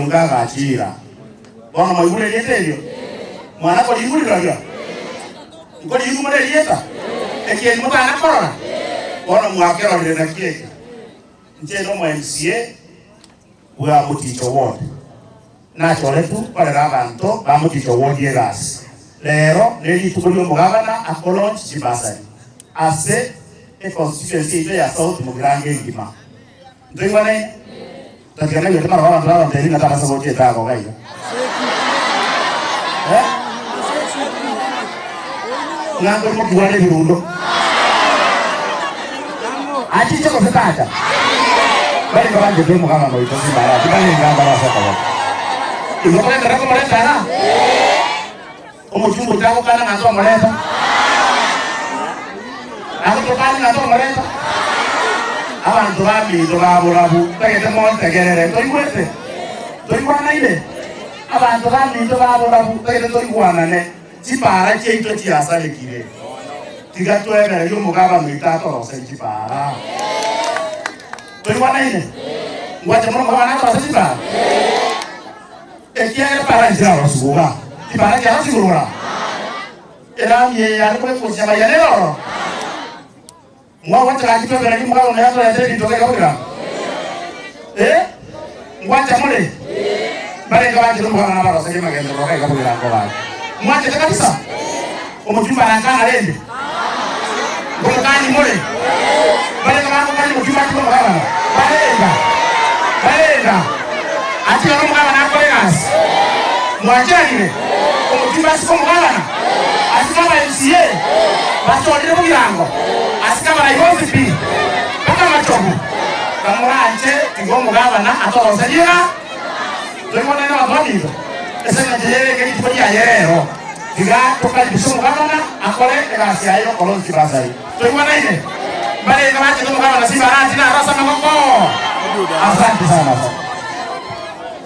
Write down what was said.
Oyonga agachiira. Bono mwaigure erieta erio? Mwana koriigwa rirorio? Nkoriigwa more erieta? Ekieni motana korora? Bono mwakerorire naki eke? Inche nomo MCA bwa Muticho Ward. Nachoretwe korera abanto ba Muticho Ward egasi. Rero nerituko ri'omogabana akolaunch chibasari ase econstituency yaito ya South Mugirango engima. Ntoigwanaine? Tatiga naigwete maroro abanto bagontebia ng'a tabasa gocha etago iga iga. Eh? Ng'a nkoimokiwa nebirundo. Achiche gose tacha? Barenge banchete omogabana oito Simbarati, barenge ande ase okoboko. Igo kogenderera komorenta iga? Omochumba ocha agokana ng'a ntomoreta. Agotokania ng'a ntomoreta. Abanto baminto ba borabu ntagete montegerere, ntoigwete? Ntoigwanaine? Abanto baminto ba borabu ntagete toigwanane, chipaara chiaito chiasarekire. Tiga twebererie omogabane oito atoroserie chipaara. Toigwanaine? Ngwanche mono omogabane atoroserie chipaara? Ekiagera para inche narosiguga, tipara chiarosigurura. Erami eye yare kobekwa gochia maiga nere ororo. Mwagwancha gaki twebereri mokagona yatoretera ebinto gaiga bogera? Eh? Ngwancha more? Mbarenge banchete omogabana abaroserie amagenderero gaiga bogera nkobake. Mwanchete kabisa? Omochumba arankana rende? Ngomokani more? Barenge bagokania omochumba atige omogabana? Barenga! Barenga! Atige nomogabana akore egasi. Mwancheranire? Omochumba asike omogabana? Asike aba MCA? Bachorire bogirango? Asike abarai bonsi pi? Mpaka amachogu? Kamoranche tiga omogabana atoroserie iga. Toigwanane nabanto baminto? Ase engencho y'erenge rituko riaye rero. Tiga tokaribishe omogabana akore egasi yaye y'okoronsia chibasari. Toigwanaine? Mbarenge bachete omogabana Simbarati naro ase amaboko. Asante sana.